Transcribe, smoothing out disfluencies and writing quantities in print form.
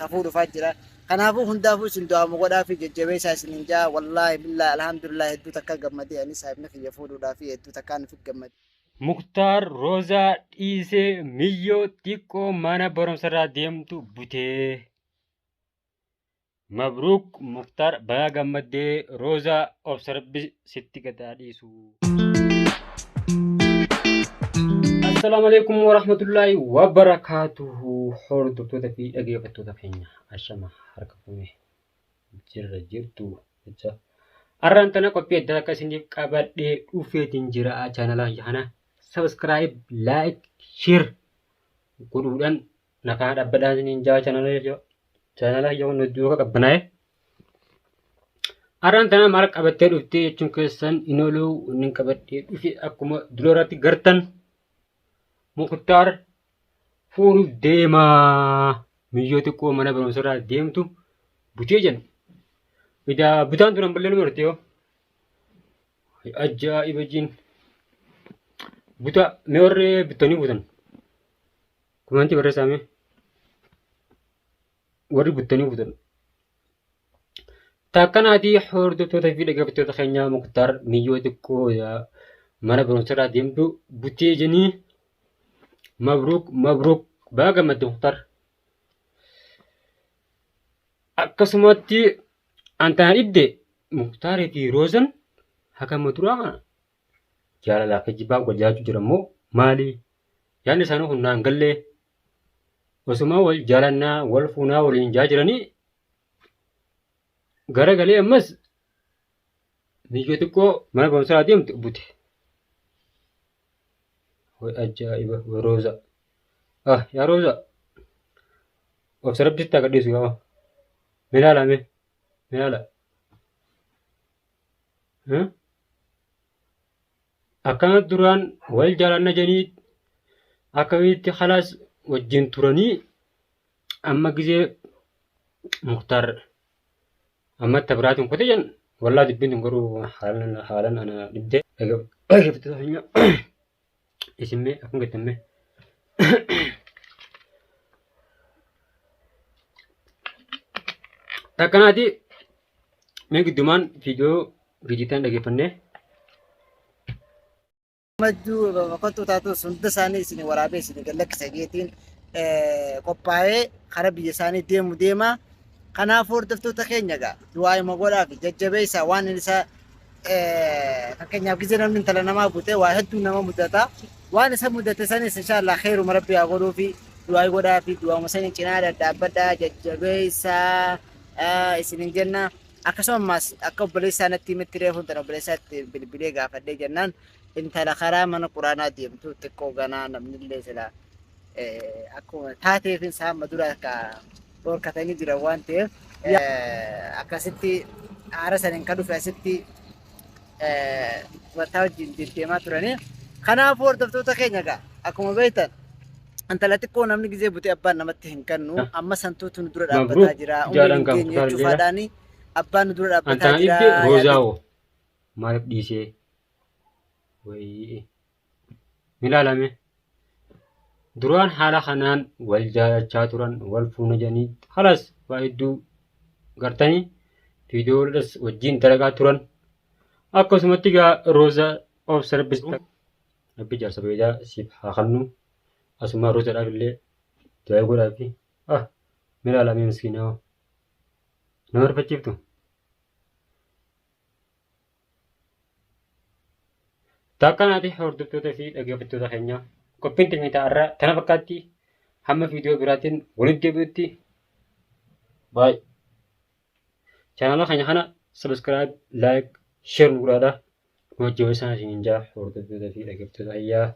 Ka fuudhufaa jira. Kanaafuu hundaafuu isin du'aama godhaafi jajjabeessaa isinin ja'a. Wallaahi billaahi alhamdulillah hedduu takka gammadee ani saahibni kiyya fuudhuudhaafi hedduu takkaan ufi gammade. Muktaar Roozaa dhiisee miyyoo xiqqoo mana barumsarraa deemtu butee. Mabruuk Muktaar baga gammaddee Roozaa obsa rabbi sitti gad haa dhiisu. Assalaamu alaikum warahmatullaahi wabarakaatuhu hordoftoota fi dhaggeeffattoota keenya ashama harka fuune jirra jirtu jecha har'aan tana qophii addaa akka isiniif qabadhee dhufeetiin jira chaanala kana subscribe like share godhuudhaan na faana dhaabbadhaa isiniin jaa chaanala kiyya kun duuka qabbanaa'e. Har'aan tana maal qabattee dhuftee jechuun keessan hin oolu inni qabadhee dhufe akkuma dura irratti gartan Muktaar fuudhuuf deemaa miyyoo xiqqoo mana barumsa irraa deemtu butee jenna. Idaa butaan tun ammallee nu marti yoo. Ajaa'iba jiin. Buta mee warri bittanii butan. Komentii barreessaa mee. Warri buttanii butan. Takkanaatii hordoftoota fi dhaggeeffattoota keenyaa Muktaar miyyoo xiqqoo mana barumsarraa deemtu butee jenii mabruuk mabruuk baga gammadde Muktaar. Akkasumatti antaan dhibde Muktaarii fi Roozan hakama duraa kana jaalalaa fi jibbaa wal jaalachuu jira immoo maali? Yaadni isaanii kun naan gallee osuma wal jaalannaa wal fuunaa waliin jaa jiranii garagalee ammas miyyoo xiqqoo mana barumsaa deemtu bute. Way ajaa'iba way Rooza. Ah yaa Rooza. Obsa rabbi sitti haa gadhiisu yaa. Mee ilaala mee. Mee ilaala. Akkana duraan wal jaalanna jedhanii akkamitti halaas wajjin turanii amma gizee Muktaar amma itti biraatiin kute jedhan wallaa dubbiin tun garuu haalan haalan ana dhibdee dhaggeeffattoota keenya isin mee akkam jettan mee. Takkanaati mee giddumaan viidiyoo viidiyoon dhaggeeffannee. Gammachuu kottuu taatus hunda isaanii isin waraabee isin gad lakkisa jeetiin qophaa'ee kara biyya isaanii deemu deema. Kanaafuu hordoftoota keenya egaa du'aayima godhaa fi jajjabeessaa waan inni isa fakkeenyaaf gizee namni intala namaa bute waa hedduu nama mudata. Waan isa mudate sanis inshaallah kheeruma rabbi haa godhuu fi du'aayi godhaa fi du'aama sanii cinaa dhadhaabbadhaa jajjabeessaa isinin jenna. Akkasuma ammaas akka obboleessaa natti himetti reefuun tana obboleessaatti bilbilee gaafadhee jennaan intala karaa mana quraanaa deemtu xiqqoo ganaa namnillee silaa akkuma taateefin isaa amma dura akka dhorkatanii jiran waan ta'eef akkasitti haara saniin kan dhufe asitti dubartaa wajjin deddeemaa turanii. Kanaafuu hordoftoota keenya egaa akkuma beektan intala xiqqoo namni gizee butee abbaan namatti hin kennu amma santuutu nu dura dhaabbataa jira umriin hin geenye jechuufaadhaani abbaan nu dura dhaabbataa jira. Roozaa hoo maaliif dhiisee wayii milaalame duraan haala kanaan wal jaalachaa turan wal fuuna jedhanii halas waa hedduu gartanii viidiyoodhas wajjin dalagaa turan akkasumatti egaa rooza of service rabbi jaarsa bareedaa siif haa kennu asuma roozaadhaaf illee du'aa godhaafi ah milaalamee miskiinaa nama rifachiiftu. Takkanaati hordoftoota fi dhaggeeffattoota keenya qophiin teenya ta'arraa tana fakkaatti hamma viidiyoo biraatiin walitti deebi'utti baay'ee. Chaanaala keenya kana subscribe, like, share nu godhaadha. Nu wajjin isaan isiniin jaa hordoftoota fi dhaggeeffattoota kiyyaa.